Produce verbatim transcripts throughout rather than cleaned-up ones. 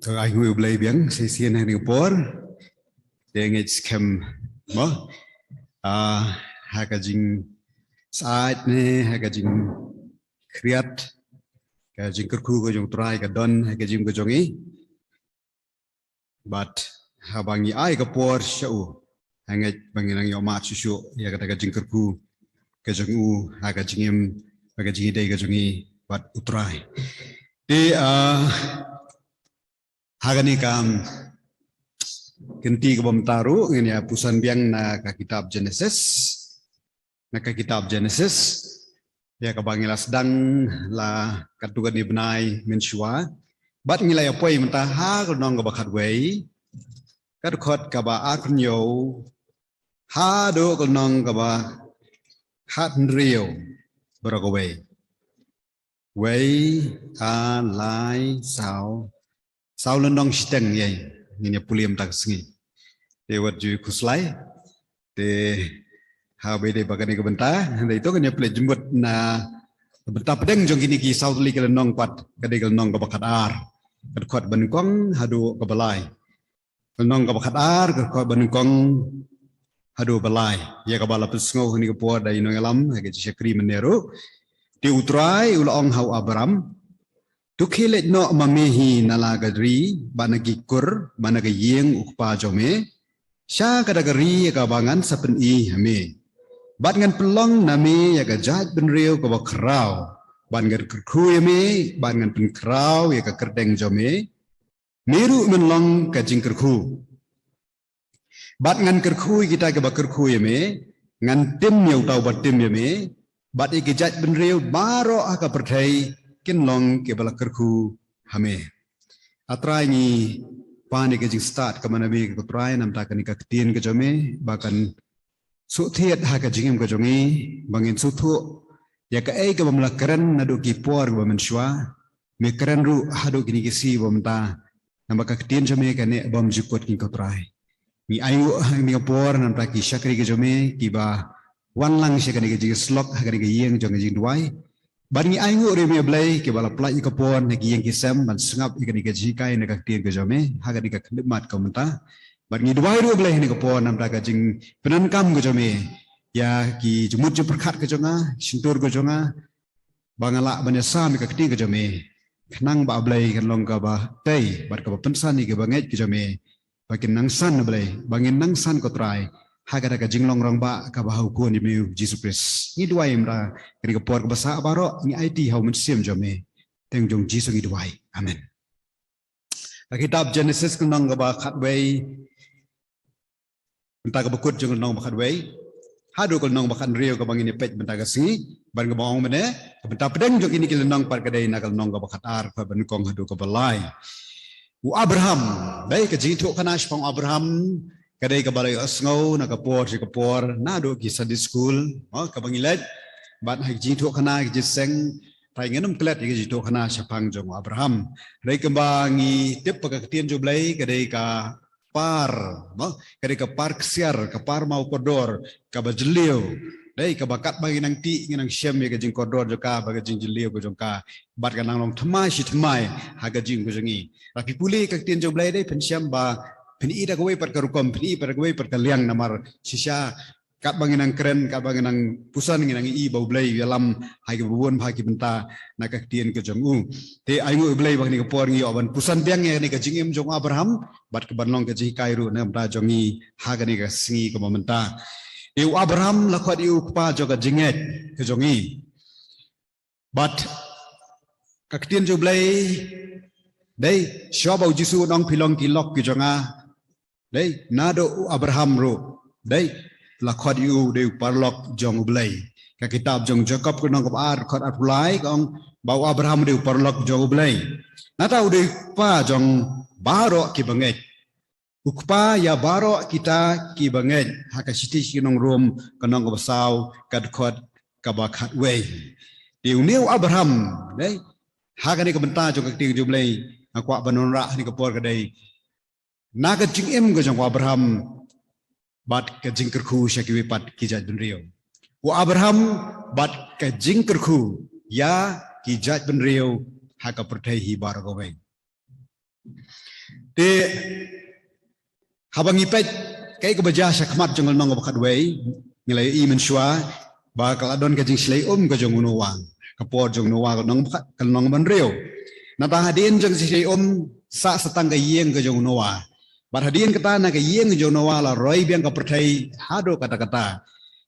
To ai nguh ïa u Blei biang sa shisien ha kane ka por. Te ngeit skhem mo, ah, ha ka jingsyaid ne ha ka jingkhriat, ka jingkyrkhu ka jong u Trai ka don ha ka jingim ka jong ngi. Bad haba ngi ai ka por sha u, nga ngeit ba ngin nang ïohmad shuh shuh ïa kata ka jingkyrkhu ka jong u ha ka jingim, ha ka jingïadei ka jong ngi bad u Trai. Te, ah, ha kane ka kynti kaba mynta ruh ngin ïa puson biang na ka kitab Genesis. Na ka kitab Genesis, ïa kaba ngi la sdang la katto katne bnai mynshuwa. Bad ngi la ïa poi mynta ha ka lynnong kaba khatwei, ka dkhot kaba arphew haduh ka lynnong kaba khathynriew baroh kawei. Wei, ar, lai, saw. Saw lynnong shiteng ïa ngin ïa pule mynta ka sngi. Te wat ju khuslai. Te haba ïadei bad kane ka bynta, hynrei to ngin ïa pule jingmut na bynta pdeng jong kine ki saw tylli ki lynnong pat, ka dei ka lynnong kaba khatar, ka dkhot banyngkong haduh kaba lai. Lynnong kaba khatar, ka dkhot banyngkong haduh ba lai. Ïa kaba la pynsngew ha kane ka por da i nongïalam ha ka jingshakri mynne ruh. Te u Trai u la ong ha u Abram, to khie leit noh ma me hi na la ka ri bad na ki kur bad na ka ïing u kpa jong me, sha kata ka ri ïa kaba ngan sa pyni ha me. Bad ngan pynlong na me ïa ka jaitbynriew kaba khraw, bad ngan kyrkhu ïa me, bad ngan pynkhraw ïa ka kyrteng jong me. Me ruh men long ka jingkyrkhu. Bad ngan kyrkhu ïa kita kiba kyrkhu ïa me, ngan tim ïa uta uba tim ïa me, bad ïa ki jaitbynriew baroh ha ka pyrthei kin long kiba la kyrkhu ha me. A Trai, ngi pan ïa ka jingstad ka man na me ko Trai, namar kane ka ktien ka jong me ba kan shu thied ha ka jingim ka jong ngi, ba ngin sngewthuh ïa kaei kaba me la kren naduh ki por kiba mynshuwa, me kren ruh haduh kine ki sngi ba mynta, namar ka ktien jong me ka neh bymjukut, ko Trai. Ngi ainguh ha kane ka por namar ki shakri ki jong me kiba wan lang sha kane ka jingïasyllok ha kane ka ïing jong ka jingduwai. Bad ngi ainguh ruh ïa me Blei kiba la pynlait ïa ka por na ki ïing ki sem ban sngap ïa kane ka jinghikai na ka ktien ka jong me ha kane ka khyllipmat ka mynta. Bad ngi duwai ruh Blei ha kane ka por namar ka jingpyndonkam ka jong me ïa ki jingmut jingpyrkhat ka jong nga, shyntur ka jong nga, ba ngan lah ban ïasam ïa ka ktien ka jong me, khnang ba Blei kan long kaba tei bad kaba pynsan ïa kiba ngeit ka jong me, ba kin nang san Blei, ba ngin nang san ko Trai ha kata ka jinglong rangbah kaba ha u Khun jong me u Jisu Khrist. Ngi duwai namar kane ka por kaba sah baroh, ngi aiti ha u Mynsiem jong me. Teng jong Jisu ngi duwai. Amen. Ka kitab Genesis ka lynnong kaba khatwei, bynta kaba kut jong ka lynnong ba khatwei haduh ka lynnong ba khathynriew kaba ngin ïa peit mynta ka sngi. Bad kaba ong mynne, ka bynta pdeng jong kine ki lynnong pat ka dei na ka lynnong kaba khatar, ka banyngkong haduh kaba lai. U Abraham, dei ka jingïathuhkhana shaphang u Abraham ka dei kaba la ïohsngew na ka por sha ka por naduh ki Sunday school, mo, kaba ngi leit. Bad ha ka jingïathuhkhana ka jingseng, trai ngin ym klet ïa ka jingïathuhkhana shaphang jong u Abraham. Hynrei kumba ngi tip ba ka ktien jong u Blei ka dei ka par, mo, ka dei ka par ksiar, ka par maw kordor kaba jylliew. Dei kaba katba ngi nang tih, ngi nang shem ïa ka jingkordor jong ka bad ka jingjylliew ka jong ka, bad ka nang long thymmai shi thymmai ha ka jingim ka jong ngi. Lada phi pule ka ktien jong u Blei, dei phin shem ba phin ïohi da kawei pat ka rukom, phin ïohi pat da kawei pat ka liang, namar shisha katba ngi nang kren, katba ngi nang puson, ngi nang ïohi ba u Blei u ïalam ha kiba bun bha ki bynta na ka ktien ka jong u. Te ainguh ïa u Blei ba ha kane ka por ngi ïoh ban puson biang ïa kane ka jingim jong u Abraham, bad ka ban long ka jinghikai ruh na ka bynta jong ngi ha kane ka sngi kaba mynta. Te u Abraham la khot ïa u kpa jong ka jingngeit ka jong ngi. Bad ka ktien jong u Blei, dei, shuwa ba u Jisu u ong phi long ki lok ki jong nga, dei, naduh u Abraham ruh, dei, la khot ïa u dei u paralok jong u Blei. Ka kitab jong Jakob ka lynnong kaba ar, dkhot arphew lai ka ong ba u Abraham u dei u paralok jong u Blei. Nangta u dei u kpa jong baroh kiba ngeit. U kpa ïa baroh kita kiba ngeit, ha ka shithi sha ki nong Rom ka lynnong kaba saw, ka dkhot kaba khatwei. Te une u Abraham, dei, ha kane ka bynta jong ka ktien jong u Blei, nga kwah ban wanrah ha kane ka por ka dei na ka jingim ka jong u Abraham bad ka jingkyrkhu sha kiwei pat ki jaitbynriew. U Abraham bad ka jingkyrkhu ïa ki jaitbynriew ha ka pyrthei hi baroh kawei. Te haba ngi peit kaei kaba jia shakhmat jong ka lynnong ba khatwei, ngi la ïohi mynshuwa ba ka la don ka jingshlei um ka jong u Noah. Ka por jong u Noah ka lynnong ba khat, ka lynnong ba hynriew. Nangta hadien jong ka jingshlei um sah sa tang ka ïing ka jong u Noah. Bad hadien kata na ka ïing jong u Noah la roi biang ka pyrthei haduh katta katta.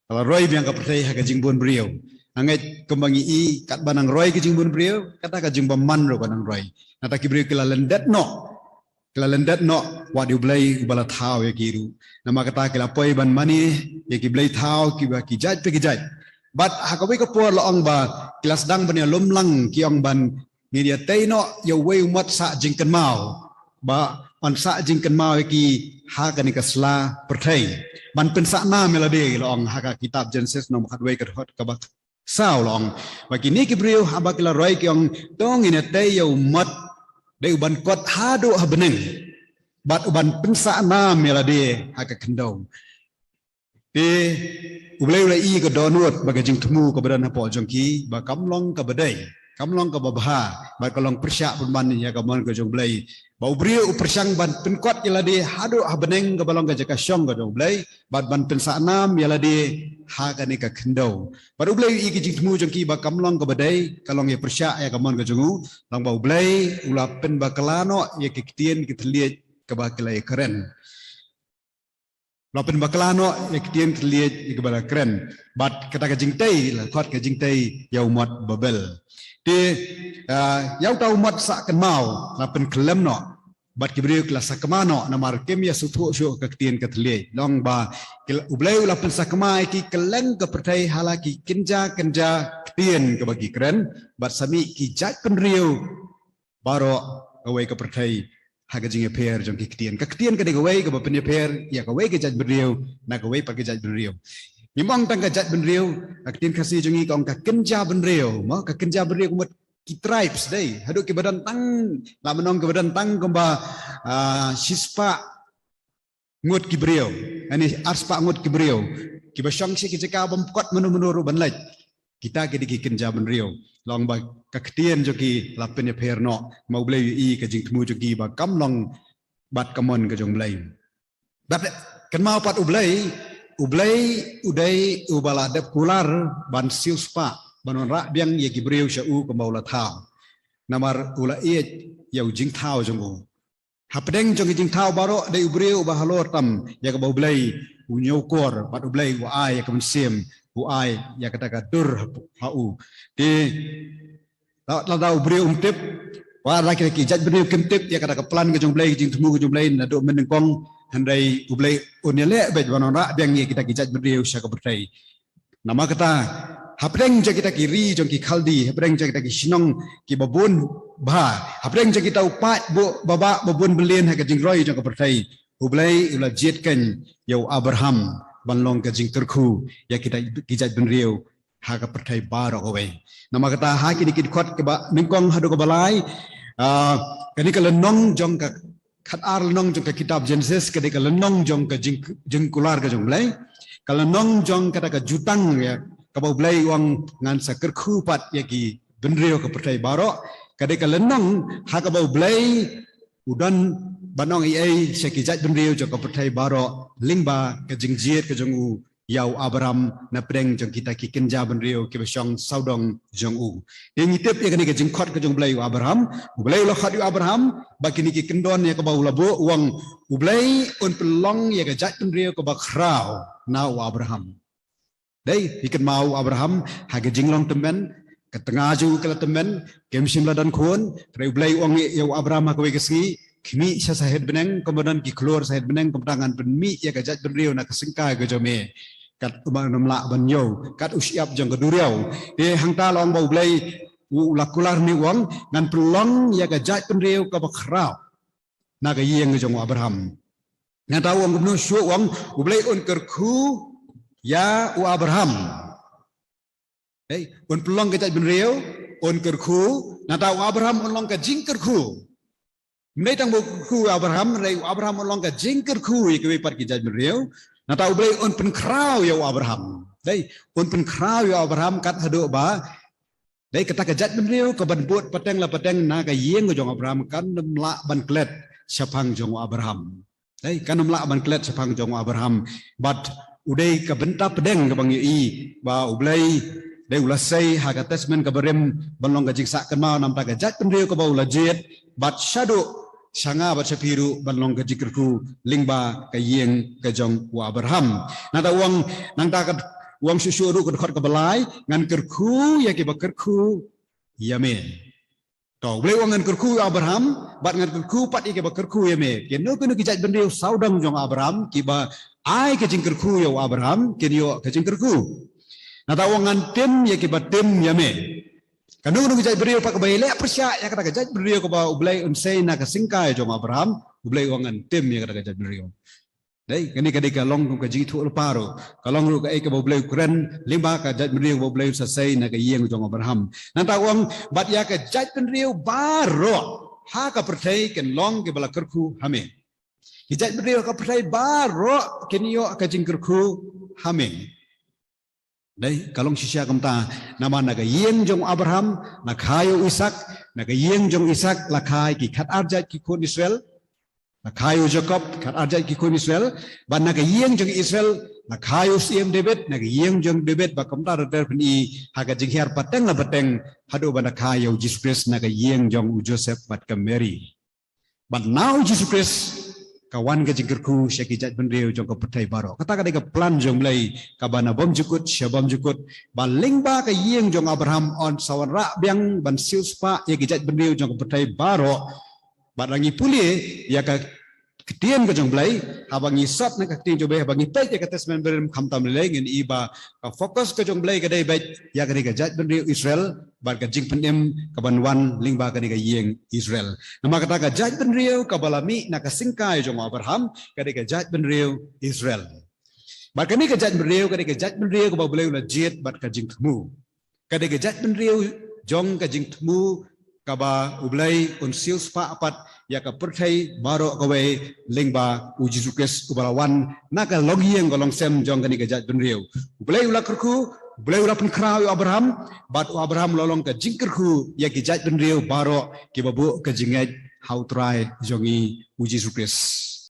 Ka la roi biang ka pyrthei ha ka jingbun briew. Nga ngeit kumba ngi i katba nang roi ka jingbun briew, kata ka jingbymman ruh ka nang roi. Nangta ki briew ki la lyndet noh. Ki la lyndet noh wat ïa U Blei uba la thaw ïa ki ruh. Namar kata ki la poi ban mane ïa ki blei thaw kiba ki jait pa ki jait. Bad ha kawei ka por la ong ba ki la sdang ban ïalum lang, ki ong ban ngin ïatei noh ïa uwei u mot sah jingkynmaw. Ba yn sah jingkynmaw ïa ki ha kane ka sla pyrthei. Ban pynsah nam ïa lade, la ong ha ka kitab Genesis lynnong ba khatwei ka dkhot kaba saw, la ong ba kine ki briew haba ki la roi ki ong, to ngin ïatei ïa u mot, dei u ban kot haduh ha bneng. Bad u ban pynsah nam ïa lade ha ka khyndew. Te U Blei u la i ka dohnud bad ka jingthmu kaba don hapoh jong ki ba kam long kaba dei, kam long kaba bha, bad ka long pyrshah pynban ïa ka mon ka jong U Blei. Ba u briew u pyrshang ban pynkot ïa lade haduh ha bneng kaba long ka jaka shong ka jong U Blei, bad ban pynsah nam ïa lade ha kane ka khyndew. Bad U Blei u i ka jingthmu jong ki ba kam long kaba dei, ka long ïa pyrshah ïa ka mon ka jong u. Long ba U Blei u la pynbakla noh ïa ki ktien ki thylliej kaba ki la ïakren. La pynbakla noh ïa ki ktien ki thylliej ïa kiba la kren. Bad kata ka jingtei la khot ka jingtei ïa u mot Babel. Te, ah, ïa uta u mot sah kynmaw la pynkhlem noh. Bad ki briew ki la sakma noh namar kim ïa sngewthuh shuh ka ktien ka thylliej. Long ba ki la, U Blei u la pynsakma ïa ki kylleng ka pyrthei ha la ki kynja kynja ktien kaba ki kren. Bad sa mih ki jaitbynriew baroh kawei ka pyrthei ha ka jingïapher jong ki ktien. Ka ktien ka dei kawei kaba pynïapher ïa kawei ka jaitbynriew na kawei pat ka jaitbynriew. Ngim ong tang ka jaitbynriew, ka ktien Khasi jong ngi ka ong ka kynja bynriew, mo, ka kynja bynriew, ka mut ki tribes dei, haduh kiba don tang, la mynta ong kiba don tang kumba, ah, shispah ngut ki briew, ani arspah ngut ki briew, kiba shong sha ki jaka bym pat mano mano ruh ban leit. Kita ki dei ki kynja bynriew. Long ba ka ktien jong ki la pynïapher noh, namar U Blei u i ka jingthmu jong ki ba kam long bad ka mon ka jong U Blei. Bad kynmaw pat U Blei, U Blei u dei uba la dep kular ban siewspah, ban wanrah biang ïa ki briew sha u kumba u la thaw. Namar u la ïeit ïa u jingthaw jong u. Hapdeng jong ki jingthaw baroh dei u briew uba halor tam ïa kaba U Blei u ñiewkor, bad U Blei u ai ïa ka mynsiem, u ai ïa kata ka dur ha u. Te lada u briew um tip, wat la ki jaitbynriew kim tip ïa kata ka plan ka jong U Blei, ka jingthmu ka jong U Blei naduh mynnyngkong, hynrei U Blei un ïaleh beit ban wanrah biang ïa kita ki jaitbynriew sha ka pyrthei. Namar kata, hapdeng jong kita ki ri jong ki Khaldi, hapdeng jong kita ki shnong kiba bun bha, hapdeng jong kita u paid ba, ba, ba bun byllian ha ka jingroi jong ka pyrthei, U Blei u la jied khein ïa u Abraham ban long ka jingkyrkhu ïa kita ki jaitbynriew ha ka pyrthei baroh kawei. Namar kata ha kine ki dkhot kaba nyngkong haduh kaba lai, ah, kane ka lynnong jong ka khatar lynnong jong ka kitab Genesis, ka dei ka lynnong jong ka jing, jingkular ka jong U Blei. Ka lynnong jong kata ka jutang ïa kaba U Blei u ong ngan sa kyrkhu pat ïa ki bynriew ka pyrthei baroh. Ka dei ka lynnong ha kaba U Blei u don ban ong ei ei sha ki jaitbynriew jong ka pyrthei baroh lyngba ka jingjied ka jong u ïa u Abraham napdeng jong kita ki kynja bynriew kiba shong sawdong jong u. Te ngi tip ïa kane ka jingkhot ka jong U Blei ïa u Abraham, U Blei u la khot ïa u Abraham ba kine ki kyndon ïa kaba u la buh, u ong U Blei un pynlong ïa ka jaitbynriew kaba khraw na u Abraham. Dei, phi kynmaw u Abraham ha ka jinglong tymmen, ka tnga jong u ka la tymmen, kim shym la don khun, hynrei U Blei u ong ïa u Abraham ha kawei ka sngi, khmih sha sahied bneng, kumba don ki khlur sahied bneng, kumta ngan pynmih ïa ka jaitbynriew na ka syngkai ka jong me. Kat uba nym lah ban ïoh, kat u shyiap jong ka duriaw. Te hangta la ong ba U Blei u, u la kular ne u ong, ngan pynlong ïa ka jaitbynriew kaba khraw na ka ïing jong u Abraham. Nangta u ong kumno shuh, u ong U Blei un kyrkhu ïa u Abraham. Hei, un pynlong ka jaitbynriew, un kyrkhu, nangta u Abraham un long ka jingkyrkhu. Ym dei tang ba u kyrkhu ïa u Abraham, hynrei u Abraham un long ka jingkyrkhu ïa kiwei pat ki jaitbynriew. Nangta U Blei un pynkhraw ïa u Abraham. Dei, un pynkhraw ïa u Abraham kat haduh ba Dei kata ka jaitbynriew ka ban bud pateng la pateng na ka ïing jong Abraham kan ym lah ban klet shaphang jong u Abraham. Dei kan ym lah ban klet shaphang jong u Abraham. Bad u dei ka bynta pdeng ka ba ngi ïohi ba U Blei dei u la sei ha ka Testament ka barim ban long ka jingsah kynmaw namar ka jaitbynriew ka ba u la jied bad shaduh sha nga bad sha phi ruh ban long ka jingkyrkhu lyngba ka ïing ka jong u Abraham. Nangta u ong, nangta ka u ong shuh shuh ruh ka dkhot ka ba lai, ngan kyrkhu ïa ki ba kyrkhu ïa me. To, U Blei u ong ngan kyrkhu ïa u Abraham bad ngan kyrkhu pat ïa ki ba kyrkhu ïa me. Kino kino ki jaitbynriew sawdong jong u Abraham ki ba ai ka jingkyrkhu ïa u Abraham kin ïoh ka jingkyrkhu. Nangta u ong ngan tim ïa ki ba tim ïa me. Kano kano ka jaitbynriew pat ka ba ïaleh pyrshah ïa kata ka jaitbynriew ka ba U Blei un sei na ka syngkai jong u Abraham, U Blei u ong ngan tim ïa kata ka jaitbynriew. Dei, kane ka dei ka long kum ka jingïathuhlypa ruh. Ka long ruh kaei ka ba U Blei u kren lyngba ka jaitbynriew ba U Blei u sa sei na ka ïing jong u Abraham. Nangta u ong bad ïa ka jaitbynriew baroh ha ka pyrthei kin long ki ba la kyrkhu ha me. Ki jaitbynriew ha ka pyrthei baroh kin ïoh ka jingkyrkhu ha me. Dei, ka long shisha kumta, namar na ka ïing jong u Abraham la kha ïa u Isak, na ka ïing jong u Isak la kha ïa ki khatar jait ki khun Israel, la kha ïa u Jakob, khatar jait ki khun Israel, bad na ka ïing jong u Israel la kha ïa u Syiem David, na ka ïing jong u David, bad kumta ter ter pyn-i ha ka jinghiar pateng la pateng, haduh ban da kha ïa u Jisu Khrist na ka ïing jong u Joseph bad ka Mary. Bad na u Jisu Khrist ka wan ka jingkyrkhu sha ki jaitbynriew jong ka pyrthei baroh. Kata ka dei ka plan jong U Blei ka ba na bymjukut sha bymjukut. Bad lyngba ka ïing jong u Abraham un sa wanrah biang ban siewspah ïa ki jaitbynriew jong ka pyrthei baroh. Bad la ngi pule ïa ka ktien ka jong U Blei, haba ngi sot na ka ktien jong U Blei, haba ngi peit ïa ka Testament Barim khamtam lei lei ngin i ba ka focus ka jong U Blei ka dei beit ïa kane ka jaitbynriew Israel, bad ka jingpynim ka ban wan lyngba kane ka ïing Israel. Namar kata ka jaitbynriew ka ba la mih na ka syngkai jong u Abraham, ka dei ka jaitbynriew Israel. Bad kane ka jaitbynriew, ka dei ka jaitbynriew ka ba U Blei u la jied bad ka jingthmu. Ka dei ka jaitbynriew jong ka jingthmu ka ba U Blei un siewspah pat ïa ka pyrthei baroh kawei lyngba u Jisu Khrist u ba la wan na ka longïing ka longsem jong kane ka jaitbynriew. U Blei u la kyrkhu, U Blei u la pynkhraw ïa u Abraham, bad u Abraham u la long ka jingkyrkhu ïa ki jaitbynriew baroh ki ba buh ka jingngeit ha u Trai jong ngi u Jisu Khrist.